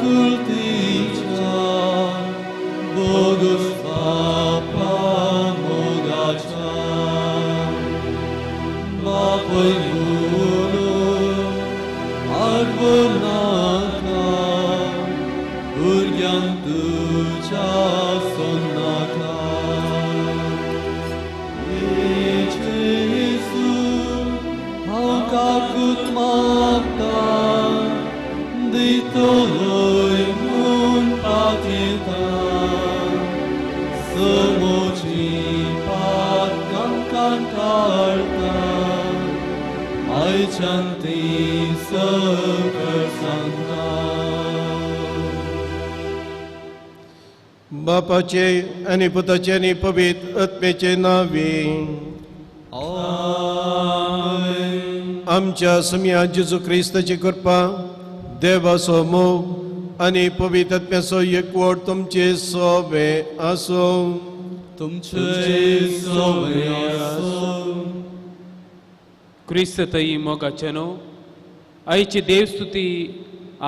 काकुळतीच्या bogus पापा मोगाच्या बापय म्हणून आडवो नाका भुरग्यांक तुज्या सोन्नाका. जेजू हांव काकूत मागता दितलोय म्हूण पातयेता समोची पातकां काडटा आयच्यान ती सकळ सांगता. बापाचे आनी पुताचे आनी पवित्र आत्म्याचे नांवे. आमेन. आमच्या सम्या जेजू क्रिस्ताची कृपा, देवाचो मोग आनी पवित्र आत्म्याचो एकवट तुमचे सोबे आसूं. तुमचे सोबे आसूं. क्रिस्त तई मोगाचे न्हू आयची देवस्तुती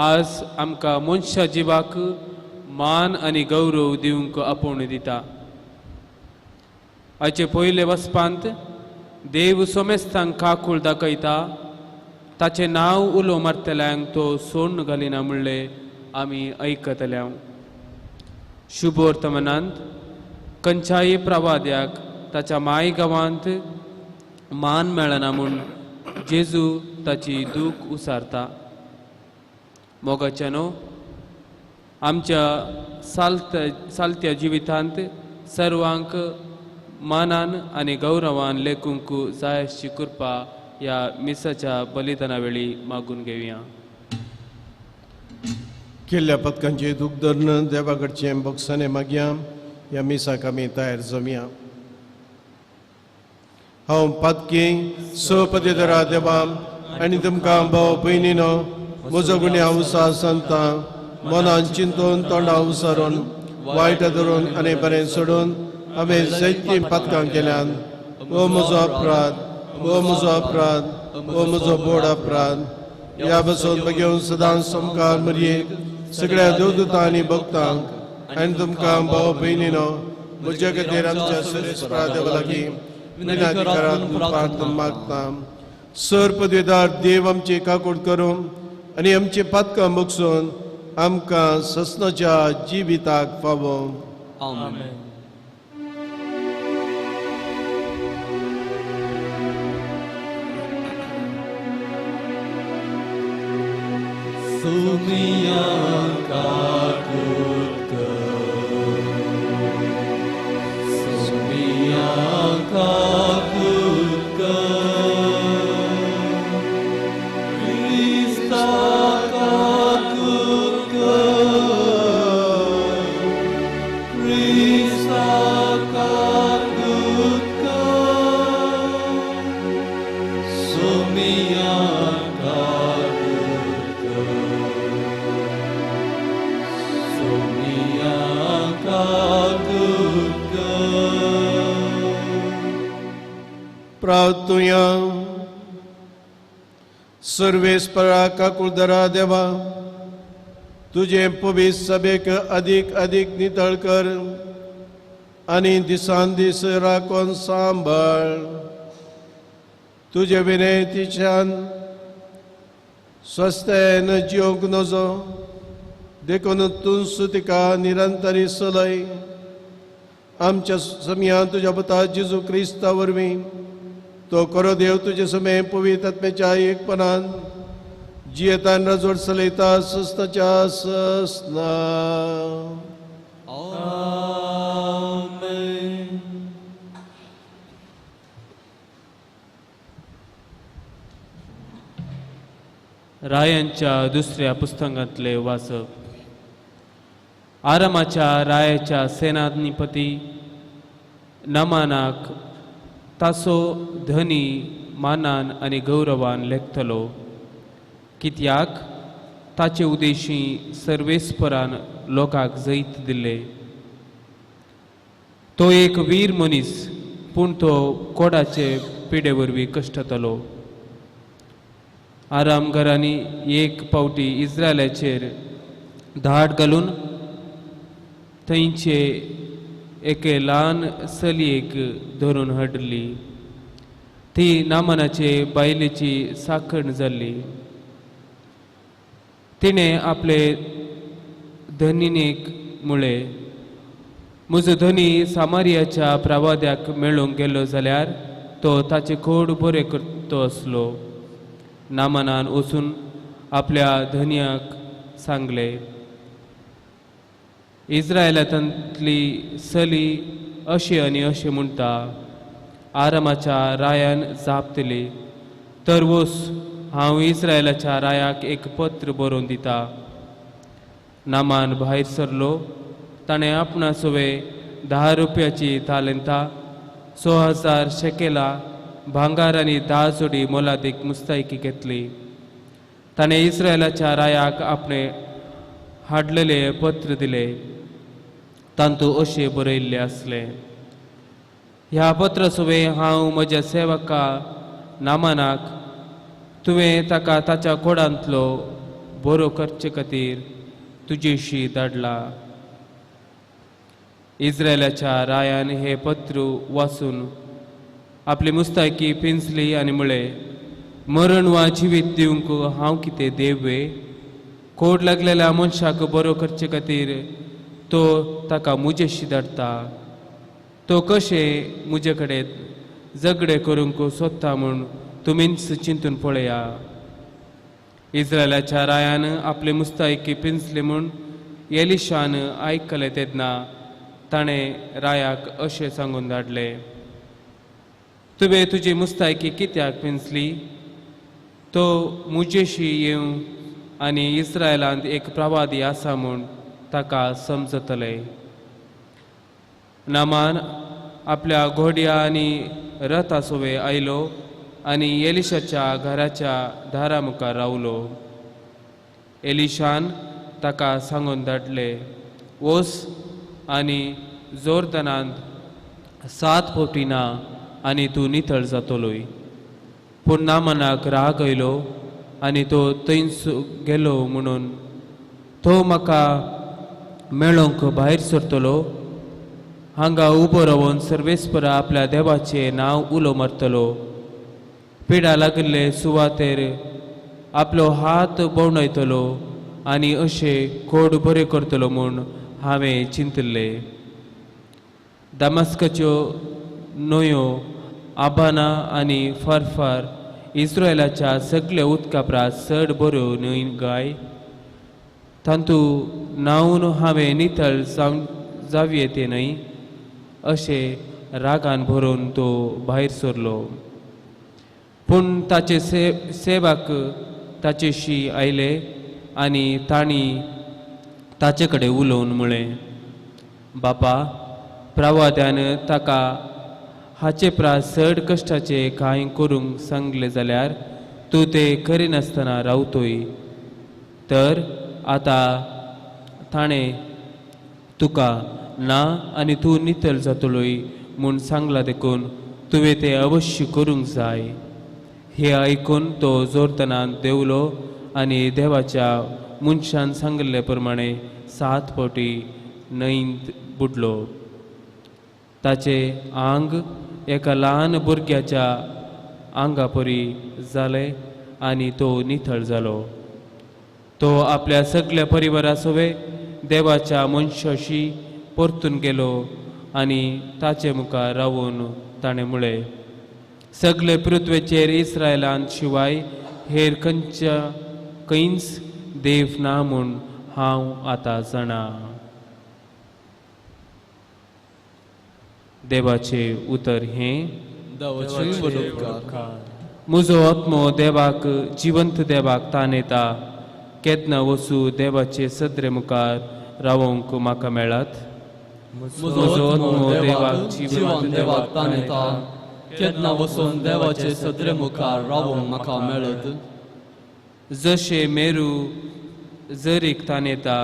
आज आमकां मनशा जिवाक मान आनी गौरव दिवंक आपोवणें दिता. आयचे पयले वसपांत देव सोमेस्तांक काकूळ दाखयता, ताचें नांव उलो मारतल्यांक तो सोडून घालिना म्हणलें आमी आयकतले. शुभ वर्तमानांत खंयच्याय प्रवाद्याक ताच्या माय गांवांत मान मेळना म्हूण जेजू ताची दूख उसारता. मोगाच्या न्हू आमच्या सालत्या जिवितांत सर्वांक मानान आनी गौरवान लेखूंक जाय अशी कृपा ह्या मिसाच्या बलिदाना वेळी मागून घेवया. केल्ल्या पदकांचे दूख धरून देवा कडचें बोगसाणें मागया. ह्या मिसाक आमी तयार जावया. हांव पातकी स पदवेदारा देवा आनी तुमकां भाव भयणीनो म्हजो गुन्यांव उसार सांगता. मनान चिंतून तोंडा उसारून वायट धरून आनी बरें सोडून हांवें जायतीं पातकां केल्यान. हो म्हजो अपराध, हो म्हजो अपराध, हो म्हजो बोड अपराध. ह्या बसून घेवन सदांच सामकार मरये सगळ्या देवदूतां आनी भक्तांक आनी तुमकां भाव भयणीनो म्हज्या खातीर आमच्या सुरेश देवा लागीं विनंती करात प्रार्थना मागता. सर पदवेदार देव आमची काकूट करून आनी आमची पातकां बगसून आमकां ससनाच्या जिविताक फावो. आमेन. सुमिया काकूट कर, सुमिया काकूट कर, क्रिस्ता काकूट कर, क्रिस्ता काकूट कर, सुमिया काकूट कर, सुमिया काकूट कर. प्रार्थुया. सर्वेस्परा काकुळदरा देवा, तुजें पवित्र सभेक अदीक अदीक नितळ कर आनी दिसान दीस राखून सांबाळ. तुजे विनंतीच्यान स्वस्थेन जिवंक नजो देखून तूं तिका निरंतरी सलय. आमच्या समयान तुज्या पुता जेजू क्रिस्ता वरवीं तो खरो देव तुजे समय पवित्र आत्म्याच्या एकपणान जियेतान रजवड चलयता सस्ताच्या सस्ना. आमेन. रायांच्या दुसऱ्या पुस्तकांतले वाचप. आरामाच्या रायाच्या सेनाधिपती नमानाक तासो धनी मानान आनी गौरवान लेखतलो, कित्याक ताचे उदेशी सर्वेस्परान लोकांक जैत दिल्ले. तो एक वीर मनीस, पूण तो कोडाचे पिडे वरवीं कश्टतलो. आराम घरांनी एक पावटी इस्रायलाचेर धाड घालून थंयचे एके ल्हान चलयेक धरून हाडली. ती नामानाचे बायलेची साखण जाल्ली. तिणें आपले धनिनीक म्हळें, म्हजो धनी सामारियाच्या प्रवाद्याक मेळूंक गेलो जाल्यार तो ताचे खोड बरें करतो आसलो. नामानान वचून आपल्या धनयाक सांगलें, इस्रायलांतली चली अशी आनी अशें म्हणटा. आरामाच्या रायान जाप दिली, तर वस, हांव इस्रायलाच्या रायाक एक पत्र बरोवन दिता. नामान भायर सरलो. ताणें आपणा सवे 10 रुपयाची तालेंता, 6000 शेकेला भांगार आनी 10 जोडी मोलादीक मुस्तायकी घेतली. ताणें इस्रायलाच्या रायाक आपणें हाडलेलें पत्र दिलें. तातूंत अशें बरयल्लें आसलें, ह्या पत्र सवे हांव म्हज्या सेवका नामानाक तुवें ताका ताच्या कोडांतलो बरो करचे खातीर तुजेशी धाडला. इस्रायलाच्या रायान हें पत्र वाचून आपली मुस्तायकी पिंजली आनी म्हळें, मरण वा जिवीत दिवंक हांव कितें देव वे? कोड लागलेल्या मनशाक बरो करचे खातीर तो ताका म्हजेशी धाडटा. तो कशें म्हजे कडेन झगडे करूंक सोदता म्हूण तुमीच चिंतून पळया. इस्रायलाच्या रायान आपले मुस्तायकी पिंजली म्हूण एलिशान आयकलें तेन्ना ताणें रायाक अशें सांगून धाडलें, तुवें तुजी मुस्तायकी कित्याक पिंजली? तो म्हजेशी येवं आनी इस्रायलांत एक प्रवादी आसा म्हूण ताका समजतलें. नामान आपल्या घोड्या आनी रथा सोवे आयलो आनी एलिशाच्या घराच्या दारा मुखार रावलो. एलिशान ताका सांगून धाडलें, वोस आनी जोर्दनांत 7 फावटी ना आनी तूं नितळ जातलोय. पूण नामानाक राग आयलो आनी तो थंयच गेलो म्हणून तो म्हाका मेळोंक भायर सरतलो. हांगा उबो रावन सर्वेस्परा आपल्या देवाचें नांव उलो मारतलो. पिडा लागिल्ले सुवातेर आपलो हात भोंवडायतलो आनी अशें कोड बरें करतलो म्हूण हांवें चिंतिल्लें. दमास्काच्यो न्हंयो आबाना आनी फारफार इस्रायलाच्या सगल्या उदका परस चड बऱ्यो न्हय गाय? तातूंत न्हांवन हांवें नितळ जावये तें न्हय? अशें रागान भरून तो भायर सरलो. पूण ताचे सेवाक ताचेशी आयले आनी तांणी ताचे कडेन उलोवन म्हळें, बापा, प्रवाद्यान ताका हाचे परस चड कश्टाचें कांय करूंक सांगलें जाल्यार तूं तें करिनासतना रावतोय. तर आतां ताणें तुका ना आनी तूं नितळ जातलोय म्हूण सांगलां देखून तुवें तें अवश्य करूंक जाय. हें आयकून तो जोर्दनांत देंवलो आनी देवाच्या मनशान सांगिल्ले प्रमाणे 7 फावटी न्हंयत बुडलो. ताचें आंग एका ल्हान भुरग्याच्या आंगा परी जालें आनी तो नितळ जालो. तो आपल्या सगल्या परिवारा सवे देवाच्या मनशाशी परतून गेलो आनी ताचे मुखार रावून ताणें म्हळें, सगळे पृथ्वेचेर इस्रायलांत शिवाय हेर खंयच्या खंयच देव ना म्हूण हांव आतां जाणा. देवाचें उतर हें. म्हजो आत्मो देवाक, जिवंत देवाक ताण येता. केन्ना वचूं देवाचे सदरे मुखार रावोंक म्हाका मेळत? म्हजो आत्मो देवाक, जिवंत देवाक ताण येता. केन्ना वचून देवाचे सदरे मुखार रावोंक म्हाका मेळत? जशें मेरू जरीक ताण येता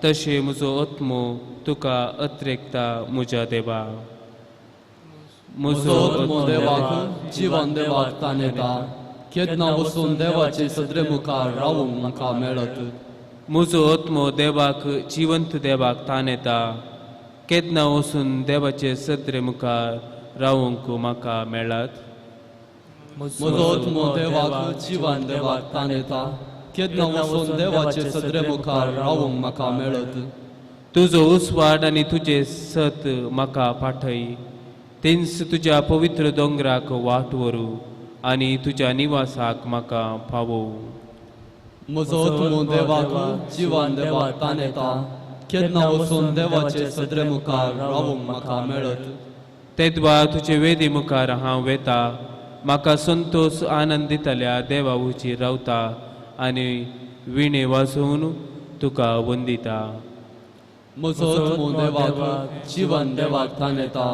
तशें म्हजो आत्मो तुका अत्रेकता म्हज्या देवा. म्हजो आत्मो देवाक, जिवन देवाक ताण येता. केन्ना वचून देवाचे सदरे मुखार रावोंक म्हाका मेळत? म्हजो आत्मो देवाक जिवंत देवाक ताण येता. केन्ना वचून देवाचे सदरे मुखार रावंक म्हाका मेळत. म्हजो आत्मो देवाक जिवन देवाक ताण येता. केन्ना वचून देवाचे सदरे मुखार रावंक म्हाका मेळत. तुजो उस्वाड आनी तुजें सत म्हाका पाठय. तेंच तुज्या पवित्र दोंगराक वाट व्हरूं आनी तुज्या निवासाक म्हाका पावोवं. म्हजो आत्मो देवाक जिवन देवाक ताण येता. केन्ना वचून देवाचे सदरे मुखार रावंक म्हाका मेळत. तेद्वा तुजे वेदी मुखार हांव वेता. म्हाका संतोष आनंद दितल्या देवा उचीर रावता आनी विणे वाजोवन तुका वंदिता. म्हजो आत्मो देवाक जिवन देवाक ताण येता.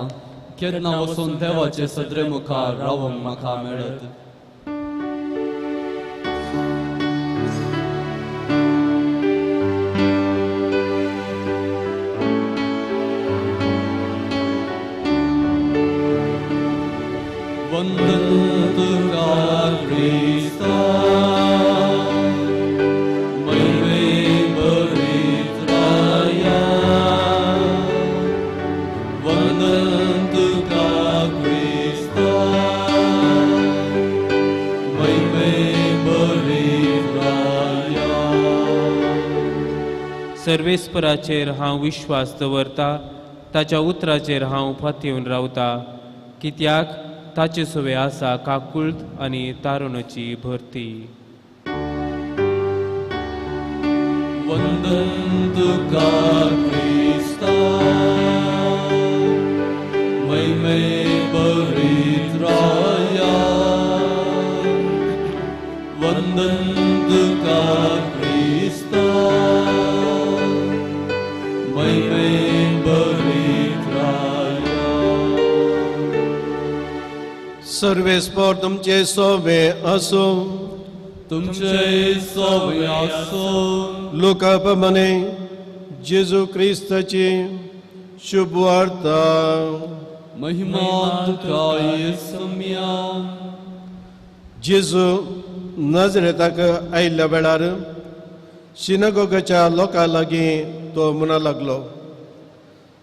केन्ना वचून देवाचे सदरे मुखार रावंक म्हाका मेळत. वंदन तुका क्रिस्ता महिमे भरीत राया. वंदन तुका क्रिस्ता महिमे भरीत राया. सर्वेस्पराचेर हांव विश्वास दवरता. ताच्या उतराचेर हांव फातयेवन रावता. कित्याक ताचे सवे आसा काकुळट आनी तारुणाची भरती. वंदन तुका क्रिस्ता महिमे भरीत राया. वंदन तुका क्रिस्ता महिमे भरीत राया. सर्वेस्पर तुमचे सोवे आसूं. तुमचे सोवे आसूं. लुका प्रमाणे जेजू क्रिस्ताची शुभ वार्ता. महिमा तुका येसुम्या. जेजू नजरेताक आयिल्ल्या वेळार सिनागोगाच्या लोकां लागीं तो म्हणा लागलो,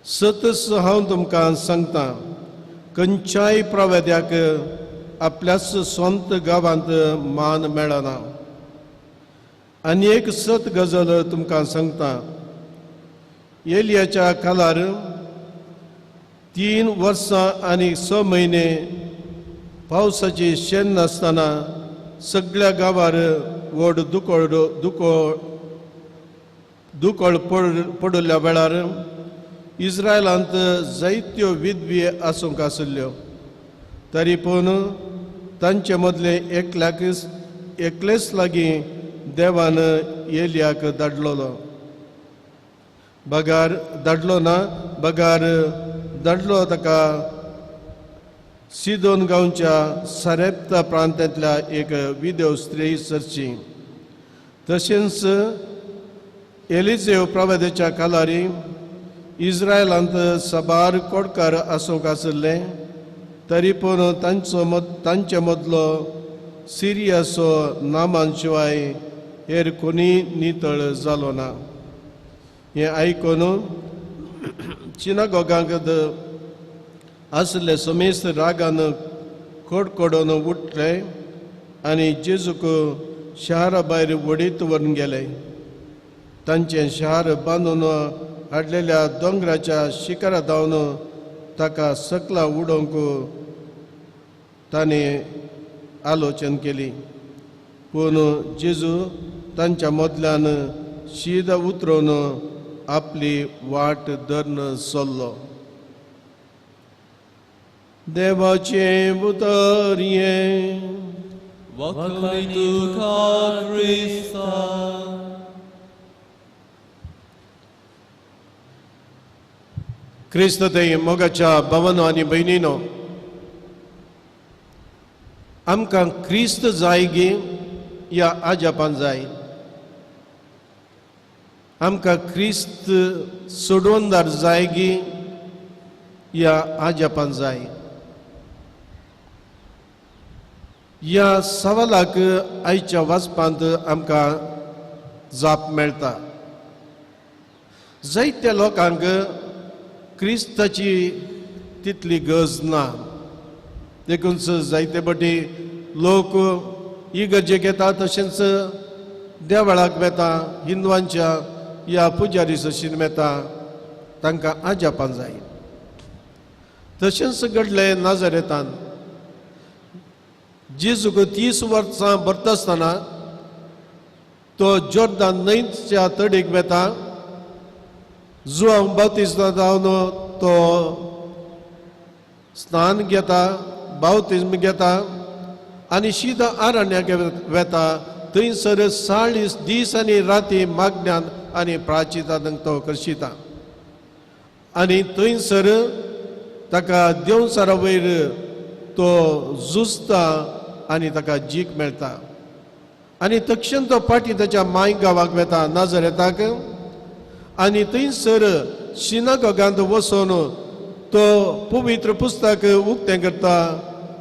सतच हांव तुमकां सांगता, खंयच्याय प्रवेद्याक आपल्याच स्वंत गांवांत मान मेळना. आनी एक सत गजल तुमकां सांगता, एलियाच्या काळार 3 वर्सां आनी 6 म्हयने पावसाची शेण नासतना सगळ्या गांवार व्हड दुकळ दुकळ दुकळ पडिल्ल्या वेळार इस्रायलांत जायत्यो विधवी आसूंक आशिल्ल्यो. तरी पूण तांचे मदले एकलेच लागीं देवान एलियाक धाडलोलो. बगार धाडलो ना बगार धाडलो ताका सिदोन गांवच्या सरेप्ता प्रांतांतल्या एक विदेव स्त्री सरची. तशेंच एलिजेव प्रवादेच्या काळारी इस्रायलांत साबार कोडकार आसूंक आशिल्ले. तरी पूण तांचे मदलो सिरियाचो नामान शिवाय हेर कोणीय नितळ जालो ना. हें आयकून सिनागोगांक आशिल्ले समेस्त रागान कडकडून उठले आनी जेजूक शारा भायर वडीत व्हरून गेले. तांचें शार बांदून हाडलेल्या दोंगराच्या शिखरा धांवन ताका सकला उडोवंक ताणें आलोचन केली. पूण जेजू तांच्या मदल्यान शीद उतरून आपली वाट धरून सोल्लो. देवाचें उतर हें. वखणी तुका क्रिस्ता. क्रिस्त ते मोगाच्या भावानो आनी भयणीनो, आमकां क्रिस्त जाय गी या आजापान जाय? आमकां क्रिस्त सोडवणदार जाय गी या आजापान जाय? ह्या सवालाक आयच्या वाचपांत आमकां जाप मेळटा. जायत्या लोकांक क्रिस्ताची तितली गरज ना, देखून जायते पटी लोक इगर्जेक येता, तशेंच देवळाक वेता, हिंदवांच्या या पुजारी सशीन वेता, तांकां आजापां जाय. तशेंच घडलें नाजरेतान. जेजूक 30 वर्सां भरता आसतना तो जोर्दान न्हंयच्या तडीक वेता, जुआंव बाप्तिज्म जावन तो स्नान घेता, बाप्तिज्म घेता आनी शीदा आरण्याक वेता. थंयसर 40 दीस आनी राती मागण्यान आनी प्राचितान तो करशिता आनी थंयसर ताका देंवचारा वयर तो झुजता आनी ताका जीक मेळटा. आनी तक्षण तो फाटीं ताच्या माय गांवाक वेता नाजरेताक आनी थंयसर सिनागोगांत वचून तो पवित्र पुस्तक उक्तें करता.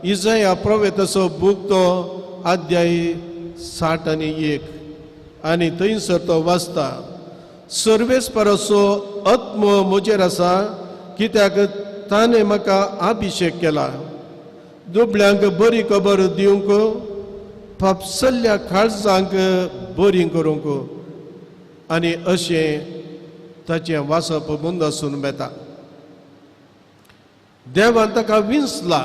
इजाया प्रोफेताचो बूक तो अध्याय 61 आनी थंयसर तो वाचता, सर्वेस्पराचो आत्मो म्हजेर आसा, कित्याक ताणें म्हाका अभिशेक केला दुबळ्यांक बरी खबर दिवंक, फापसल्ल्या काळजांक बरी करूंक. आनी अशें ताचें वाचप बंद आसून वेता. देवान ताका विंचला,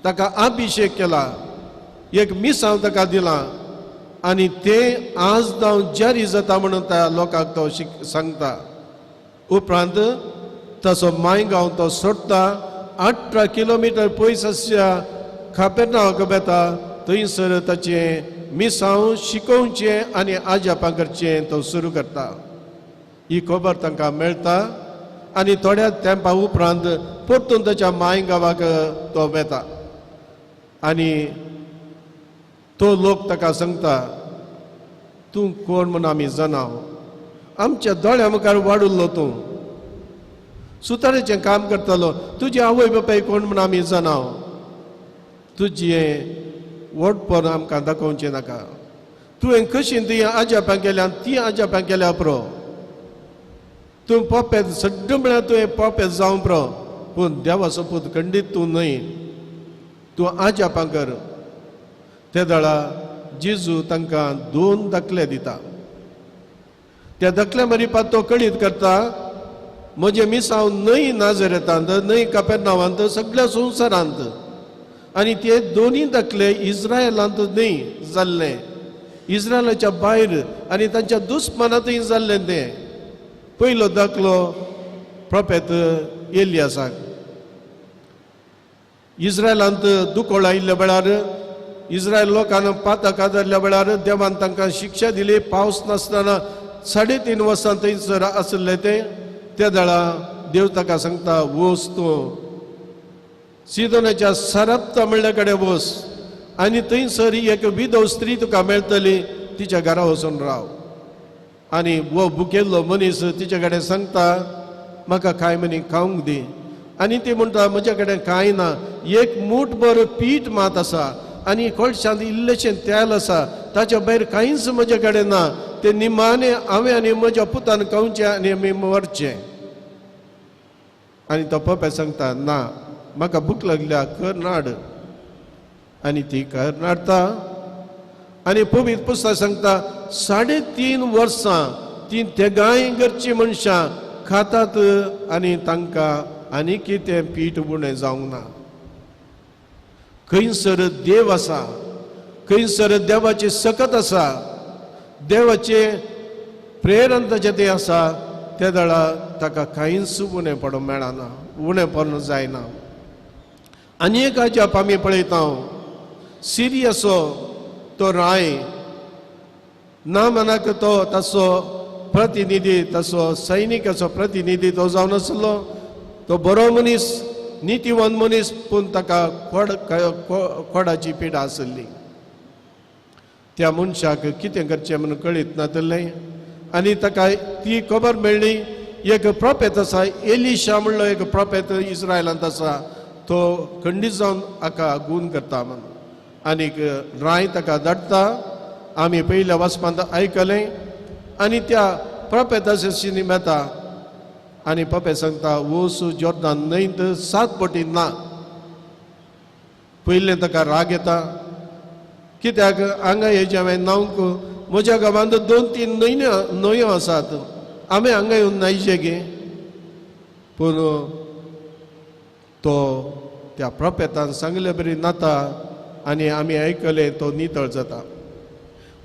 ताका अभिशेक केला, एक मिसांव ताका दिलां आनी तें आज जावं जारी जाता म्हणून त्या लोकांक तो सांगता. उपरांत ताचो मायगांव तो सोडटा, 18 किलोमिटर पयस आसच्या खापेरनांवाक वेता. थंयसर ताचें मिसांव शिकोवचें आनी आजापां करचें तो सुरू करता. ही खबर तांकां मेळटा आनी थोड्या तेंपा उपरांत परतून ताच्या माय गांवाक तो वेता आनी तो लोक ताका सांगता, तूं कोण म्हूण आमी जाणाव, आमच्या दोळ्या मुखार वाडुल्लो तूं, सुतारेचें काम करतालो, तुजी आवय बापाय कोण म्हूण आमी जाणाव, तुजें व्हडपण आमकां दाखोवचें नाका, तुवें कशी ती आजापां केल्या ती आजापां केल्या पुरो, तूं पोपेत सड्ड म्हळ्यार तुवें पोपेत जावं पुरो, पूण देवाचो पूत खंडीत तूं न्हय, तूं आजापां कर. ते दळा जेजू तांकां 2 दाखले दिता. त्या दाखल्या मरिपात तो कळीत करता, म्हजें मिसांव न्हय नाजरेतांत, न्हय कापेरनांवांत, सगळ्या संवसारांत. आनी ते दोनूय दाखले इस्रायलांत न्हय जाल्ले, इस्रायलाच्या भायर आनी तांच्या दुस्मानांतूय जाल्लें तें. पयलो दाखलो प्रोफेत एलियासाक. इस्रायलांत दुकळ आयिल्ल्या वेळार, इस्रायल लोकांना पातक आदारल्या वेळार देवान तांकां शिक्षा दिली. पावस नासतना 3.5 वर्सां थंयसर आसले ते. त्या दळा देव ताका सांगता, वच तूं सिदोनाच्या सरप्ता म्हणल्या कडेन वच आनी थंयसर एक विधव स्त्री तुका मेळटली, तिच्या घरा वचून राव. आनी वो भुकेल्लो मनीस तिच्या कडेन सांगता, म्हाका कांय म्हणी खावंक दी. आनी ती म्हणटा, म्हज्या कडेन कांय ना, एक मूठभर पीठ मात आसा आनी कोळशांत इल्लेशें तेल आसा, ताच्या भायर कांयच म्हज्या कडेन ना, ते निमाणे हांवें आनी म्हज्या पुतान खावचें आनी आमी मरचें. आनी तो पप्पा सांगता, ना, म्हाका भूक लागल्या, कर नाड. आनी ती कर नाडता. आनी पवित्र पुस्तक सांगता, 3.5 वर्सां ती तेगांय घरचीं मनशां खातात आनी तांकां आनी कितें पीठ उणें जावंक ना. खंयसर देव आसा, खंयसर देवाची सकत आसा, देवाचें प्रेरण ताचें तें आसा, त्या दळा ताका कांयच उणें पडूंक मेळना, उणें पडूंक जायना. आनी एक अजाप आमी पळयता, सिरियाचो तो राय ना मनाक तो ताचो प्रतिनिधी, ताचो सैनिकाचो प्रतिनिधी तो जावन आसलो. तो बरो मनीस, नितीवान मनीस, पूण ताका कोडाची पिडा आसली. त्या मनशाक कितें करचें म्हणून कळीत नातलें आनी ताका ती खबर मेळ्ळी, एक प्रोफेत आसा, एलिशा म्हणलो एक प्रोफेत इस्रायलांत आसा, तो खंडीत जावन हाका गूण करता म्हणून. आनीक राय ताका धाडटा. आमी पयल्या वाचपांत आयकलें, आनी त्या प्रोफेताचे निमेता आनी प्रोफेत सांगता वोस जोर्दान न्हंयत 7 पटी ना. पयलें ताका राग येता कित्याक हांगा हेजें हांवें न्हावंक म्हज्या गांवांत 2-3 न्हंयो आसात, हांवें हांगा येवन न्हायचें गे. पूण तो त्या प्रोफेतान सांगले बरी नाता आनी आमी आयकलें तो नितळ जाता.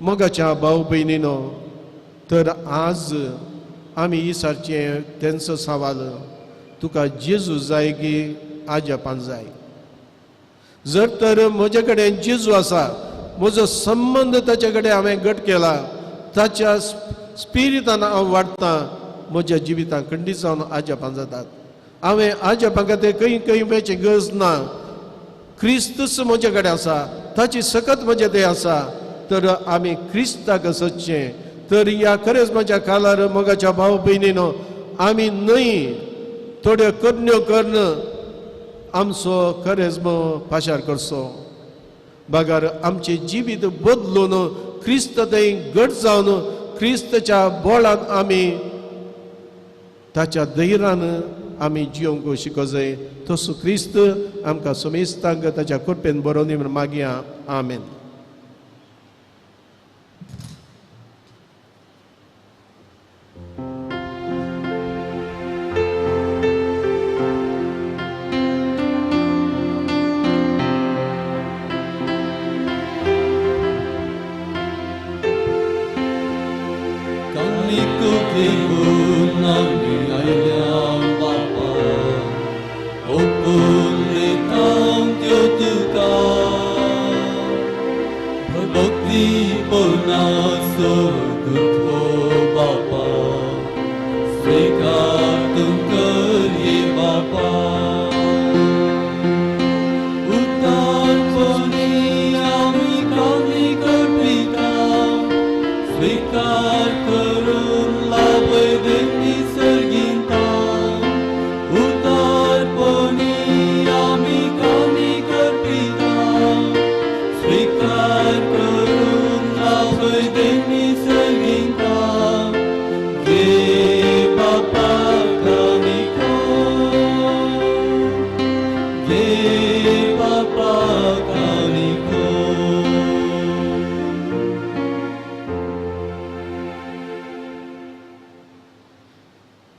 मोगाच्या भाव भयणीनो, तर आज आमी ही सारचें तेंचो सवाल, तुका जेजू जाय की आजपान जाय? जर तर म्हजे कडेन जेजू आसा, म्हजो संबंद ताचे कडेन हांवें घट केला, ताच्या स्पिरितान हांव वाडटा, म्हज्या जिवितान खंडीत जावन आजपान जातात. हांवें आजपां खातीर खंय खंय वयची गरज ना, क्रिस्तूच म्हजे कडेन आसा, ताची सकत म्हजे ते आसा. तर आमी क्रिस्ताक सदचें. तर ह्या खरेंच म्हज्या कालार मोगाच्या भाव भयणीनो, आमी न्हय थोड्यो करण्यो करून आमचो खरेजमो पाशार करचो, बगर आमचें जिवीत बदलून क्रिस्त थंय घट जावन क्रिस्तच्या बोळान आमी ताच्या धैर्यान आमी जियोंक शिको जाय. तसो क्रिस्त आमकां समेस्तांक ताच्या कृपेन बरोवन म्हूण मागया. आमेन.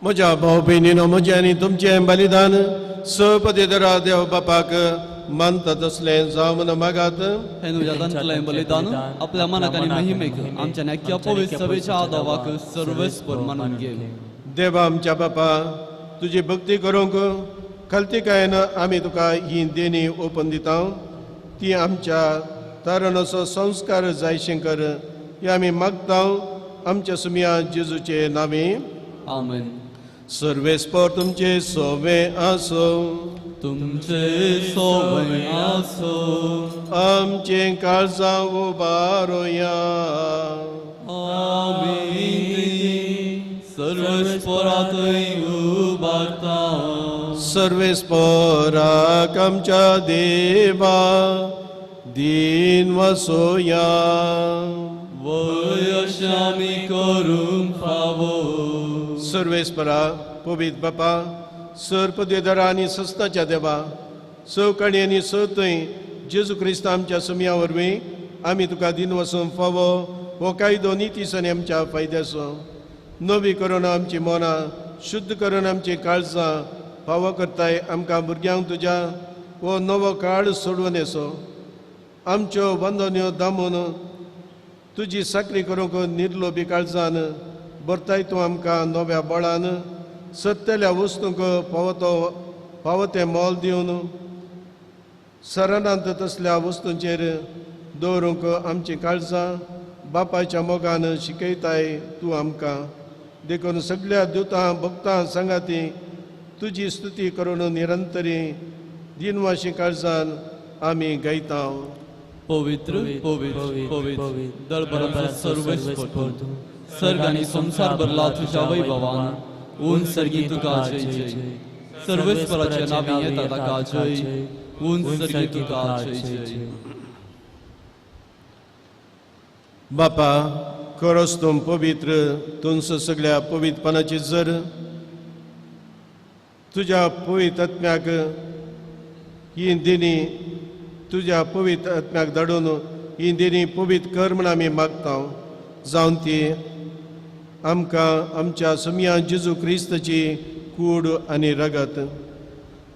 म्हज्या भाव भयणीनो, म्हजें आनी तुमचें बलिदान सपदेदरा देव बापाक मानता तसलें जावं म्हूण मागात. हें तुज्या बलिदान आपल्या मनाक आनी महिमेक आमच्या नक्या पवित्र सभेच्या आदावाक सर्वेस्पर मानून घे. देवा आमच्या बापा, तुजी भक्ती करूंक खलतिकायेन आमी तुका ही देणी ओपन दिता, ती आमच्या तारणाचो संस्कार जायशें कर हे आमी मागता आमच्या सुमया जेजूचे नांवे. आमेन. सर्वेस्पर तुमचे सोवे आसो. तुमचे सोवे आसो. आमचे काळजां उबारोया. आमी सर्वेस्परातय उबारता. सर्वेस्पराक आमच्या देवा दीन वसोया. वय अशें आमी करूंक फावो. सर्वेस्परा पवित्र बापा, सर पदवेदारा आनी सस्ताच्या देवा, सवकाणी आनी सतय जेजू क्रिस्त आमच्या सुमया वरवीं आमी तुका दिन वसूंक फावो हो कायदो नितीस आनी आमच्या फायद्याचो नवी करून आमची मनां शुद्ध करून आमची काळजां फावो करताय. आमकां भुरग्यांक तुज्या हो नवो काळ सोडून येसो आमच्यो बंधन्यो दामून तुजी साकरी करूंक निर्लोबी काळजान भरताय तूं आमकां नव्या बळान सत्तेल्या वस्तूंक फावो तें मोल दिवन सरणांत तसल्या वस्तूंचेर दवरूंक आमचीं काळजां बापायच्या मोगान शिकयताय तूं आमकां. देखून सगळ्या दुतां भक्तां सांगाती तुजी स्तुती करून निरंतरी दिनवाशी काळजान आमी गायता. पवित्र पवित्र पवित्र दळभराचो सर्वेस्पर तूं, सर्ग आनी संवसार भरला तुज्या वैभवान. ऊन सर्गी तुका जय जय. सर्वेस्पराच्या नांवी येता ताका जय. ऊन सर्गी तुका जय जय. बापा, खरोच तूं पवित्र, तुमचो सगळ्या पवित्रपणाची जर तुज्या पवित्र आत्म्याक ही देणी तुज्या पवित्र आत्म्याक धाडून ही देणी पवित्र कर म्हण आमी मागता, जावन ती आमकां आमच्या सोमया जेजू क्रिस्ताची कूड आनी रगत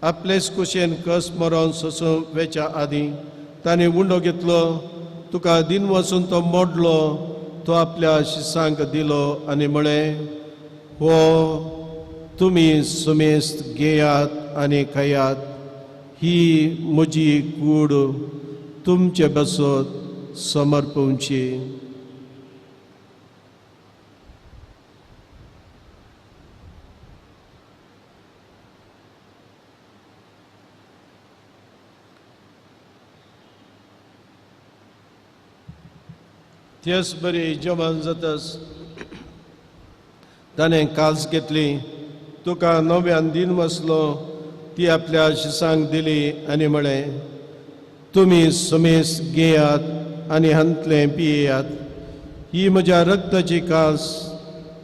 आपलेच कुशेन कस मरोन सोसूं वेच्या आदीं ताणें उंडो घेतलो, तुका दिन वचून तो मोडलो, तो आपल्या शिसांक दिलो आनी म्हळें, हो तुमी सुमेस्त घेयात आनी खायात, ही म्हजी कूड तुमचे बसत समर्पवची. तेच बरी जेवण जातच ताणें कास घेतली, तुका नव्यान दिन वसलो, ती आपल्या शिसांक दिली आनी म्हळें, तुमी समेस घेयात आनी हांतलें पियेयात, ही म्हज्या रक्ताची कास,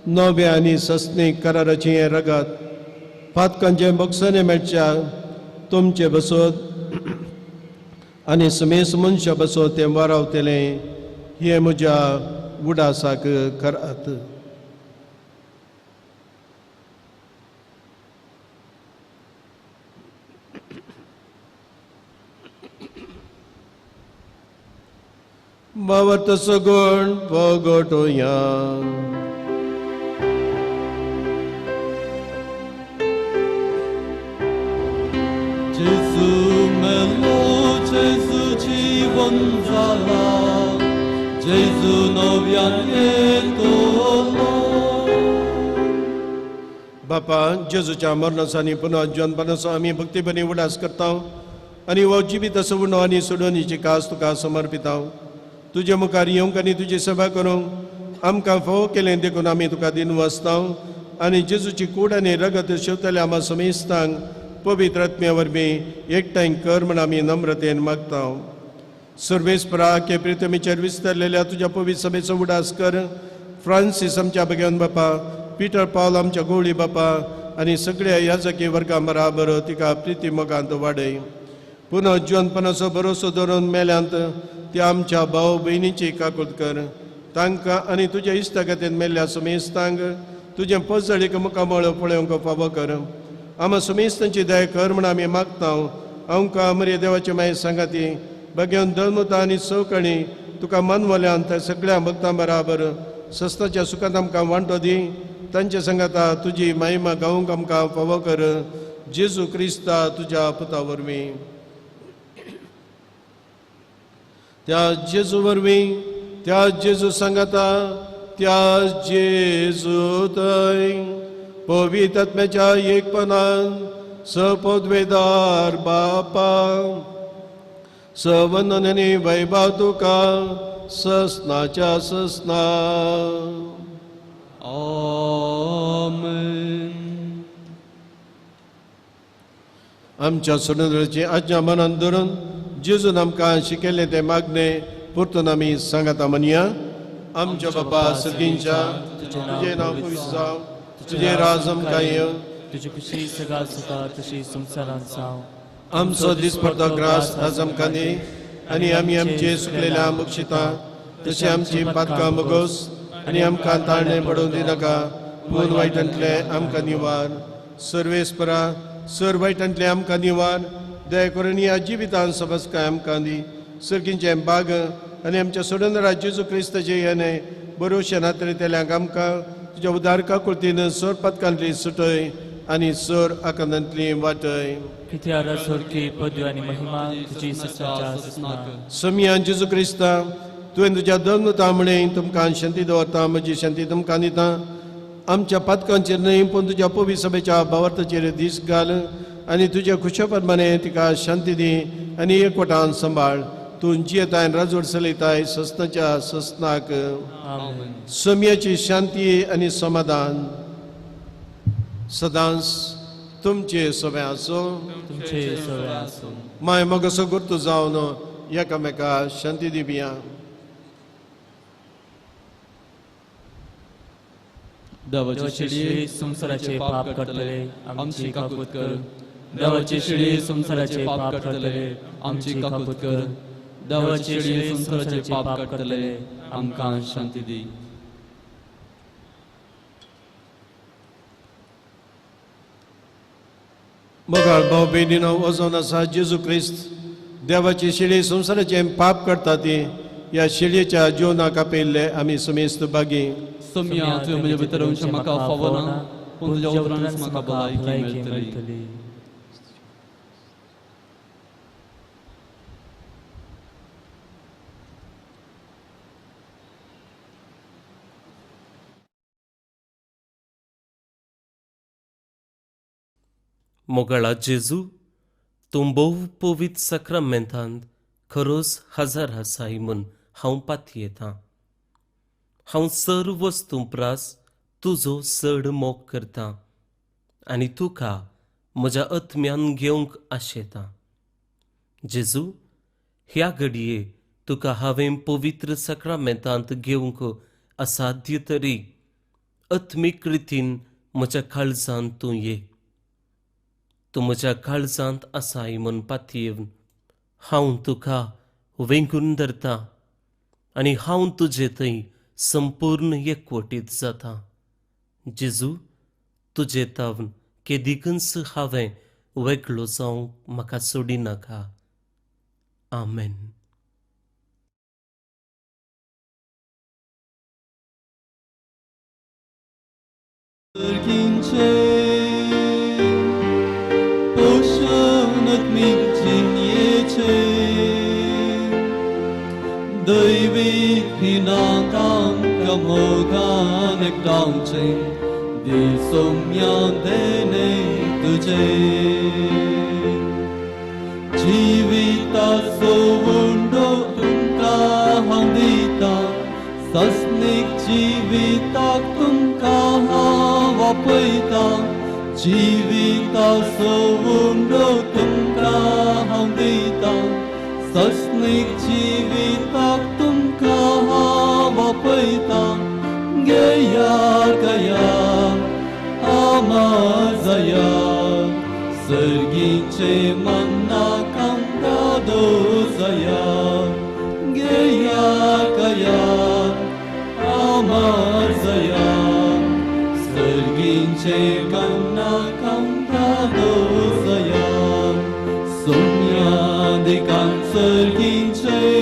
नव्या आनी सस्नी कराराचें हें रगत पातकांचें बक्षाने मेळच्या तुमचे बसत आनी समेस मनशा बसत तें वारावतलें, हें म्हज्या उडासाक करात. बाबा सगुण पगटोया. जेजू मेलो, जेजू जीवन जाला, जेजू नव्यान येतलो. बापा, जेजूच्या मरणाचो आनी पुनः जिवनपणाचो आमी भक्तीपणी उडास करता आनी हो जिवीत असो आनी सोडोवणीची कास तुका समर्पिता. तुजे मुखार येवंक आनी तुजी सेवा करूंक आमकां फावो केलें देखून आमी तुका दिन वाचता आनी जेजूची कूड आनी रगत शेवतल्या आमा समेस्तांक पवित्र आत्म्या वरवीं एकठांय कर म्हण आमी नम्रतेन मागता. सर्वेस्परा के प्रितमीचेर विस्तारलेल्या तुज्या पवित्र सभेचो उडास कर. फ्रांसीस आमच्या भगवान बापा, पिटर पावल आमच्या गोवळी बापा आनी सगळ्या याजकी वर्गा बराबर तिका प्रिती मोगांत वाडय. पुनः जिवनपणाचो भरोसो धरून मेल्यांत त्या आमच्या भाव भयणीची काकूत कर. तांकां आनी तुज्या इश्टागतीन मेल्ल्या समेस्तांक तुजें पजळीक मुखामळ पळोवंक फावो कर. आमा समेस्तांची दया कर म्हण आमी मागता. आमकां मरे देवाचे मागीर सांगाती बगेवन धर्मता आनी सवकणी तुका मानवल्यान त्या सगळ्या भक्तां बराबर सस्ताच्या सुखांत आमकां वांटो दी. तांचे सांगाता तुजी महिमा गावंक आमकां फावो कर. जेजू क्रिस्ता तुज्या पुता वरवीं. त्या जेजू वरवीं, त्या जेजू सांगाता, त्या जेजू थंय पवित्र आत्म्याच्या एकपणान सपदवेदार बापा सवंदनी वैभव तुका ससनाच्या ससना. आमेन. आमच्या सोडणाची आज्ञा मनान धरून जेजून आमकां शिकयल्लें तें मागणें परतून आमी सांगाता म्हणया. आमच्या बाबा सर्गींच्या, तुजें नांव पवित्र जावं, तुजें राज आमकां येवं, तुजी खुशी सगळ्या सुखा तशी संवसारांत जावं. आमचो दिसपडतो ग्रास आज आमकां दी आनी आमी आमचे सुकलेल्या बक्षिता तशें आमची पातकां बगोस आनी आमकां ताळणें पडोवंक दिनाका, पूण वायटांतलें आमकां निवार. सर्वेस्परा सर वायटांतलें आमकां निवार. दया करून ह्या जिवितान समजकाय आमकां दी. सर्गींचें बाग आनी आमच्या सोडणरा जेजू क्रिस्ताचें हें बरोवशें नातरेतल्यांक आमकां तुज्या उदार काकुळतीन सर पातकांतली सुटय आनी सर आकांतांतली वाटय. समिया जेजू क्रिस्ता, तुवें तुज्या धर्मता म्हळें तुमकां शांती दवरता, म्हजी शांती तुमकां दिता. आमच्या पातकांचेर न्हय पूण तुज्या पवित्र सभेच्या भावार्थाचेर दीस घाल आनी तुज्या खुशा प्रमाणे तिका शांती दी आनी एकवटान सांबाळ. तूं जियेताय राजवट चलयताय ससनाच्या ससनाक. समियाची शांती आनी समाधान सदांच तुमचे सगळे आसूं. तुमचे सगळे आसूं. माय मोगाचो गुर्तू जावन एकामेका शांती दिवया. देवाची शिडी संवसाराचे पाप काडटले आमची काकूत कर. देवाची शिडी संवसाराचे पाप काडटले आमची काकूत कर. देवाची शिडी संवसाराचे पाप काडटले आमकां शांती दी. मोगाळ भाव भयणीनो, वजोन आसा जेजू क्रिस्त देवाची शिडी संवसाराचे पाप करता ती ह्या शिडयेच्या जेवणाक आपयल्ले आमी समेस्त भागी. सोम्या, तुवें म्हजे भितर येवचें म्हाका फावना, पूण तुज्या उतरानच म्हाका भलायकी मेळटली. मोगाळा जेजू, तूं भोव पवित्र साक्रामेंतांत खरोच हजार आसाय म्हूण हांव पातयेतां. हांव सर्व वस्तूं प्रास तुजो चड मोग करतां आनी तुका म्हज्या आत्म्यान घेवंक आशेतां. जेजू, ह्या घडये तुका हांवें पवित्र साक्रामेंतांत घेवंक असाध्य तरी आत्मीक रितीन म्हज्या काळजांत तूं ये. तूं म्हज्या काळजांत आसाय म्हूण पातयेवन हांव तुका वेंगून धरतां आनी हांव तुजे थंय संपूर्ण एकवटीत जाता. जेजू, तुजे तावन केदिकूच हांवें वेगळो जावंक म्हाका सोडिनाका. आमेन. पोशण आत्मीक जिणयेचें दैवीक हिनातांक मोगान एकठांवचें दिसोम्या देणें तुजें. जिविताचो उंडो तुमकां हांव दितां, सस्नीक जिविताक तुमकां हांव आपयतां. जिविताचो उंडो तुमकां हांव दितां, सस्नीक जिविताक तुमकां हांव आपयतां. घेया कया आमाजया सर्गीचें मन्ना कांता दोजया. घेया कया आमाजया सर्गीचें मन्ना कांता दोजया. सोम्यादिकान सर्गीचें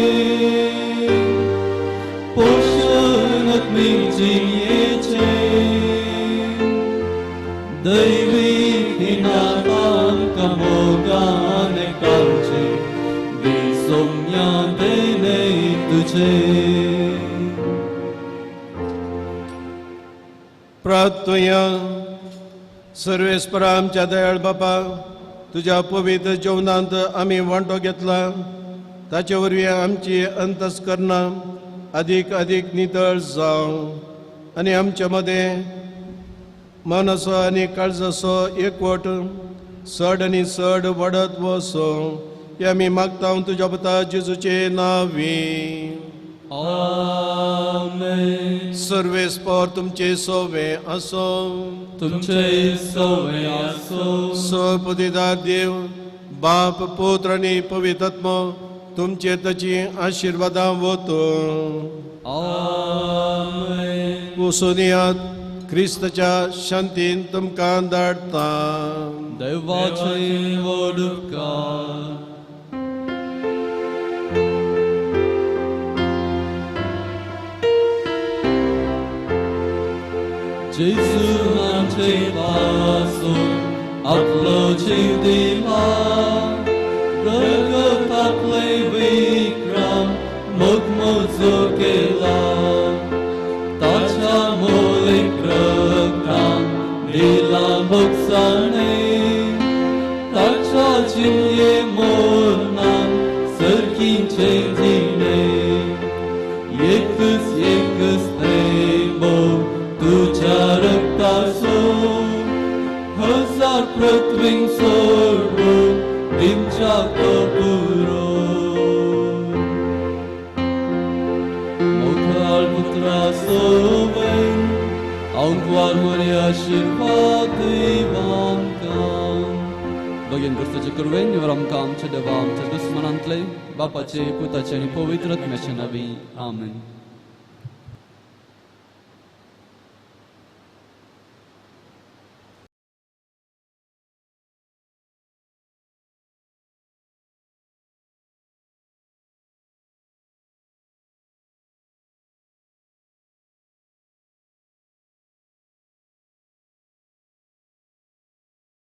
पोशण आत्मीक जिणयेचें दैवीक हिनातांक मोगान एकठांवचें दिसोम्या देणें तुजें. प्रार्थुया. सर्वेस्परा आमच्या दयाळ बापा, तुज्या पवित्र जेवणांत आमी वांटो घेतला, ताचे वरवीं आमची अंतस्करणां अदीक अदीक नितळ जावं आनी आमच्या मदें मनाचो आनी काळजाचो एकवट चड आनी चड वाडत वचो हें आमी मागता तुज्या पुता जेजूचे नांवी. आमेन. सर्वेस्पर तुमचे सोवे आसो. तुमचे सोवे आसो. सपदिदार देव बाप पुत्र आनी पवित्र आत्मो तुमचे ताची आशिर्वादां वतो. आमेन. वसुनियात क्रिस्तच्या शांतीन तुमकां धाडटा. देवाचें व्हड उपकार. जेजू आमचे पासून आपलो जीव दिला, रगत आपले विक्रम मोगमोजो केला. ताच्या मोलीक रगतान दिला भोगसाणे, ताच्या जिणये मोरनान सर्गीचें जिणें. एकच एकच थेंबो तुज्या रगताचो हजार पृथ्वींक सोडून दिवच्याक तो पुरो. मोगाळ पुत्रा सोबेन आंकवार मरिया आशिर्वाद आमकां. भगीन क्रिस्ताचे कुरवेन निवर आमकां आमच्या देवा आमच्या दुस्मनांतले, बापाचे, पुताचे आनी पवित्र आत्म्याचे नांवी, आमेन.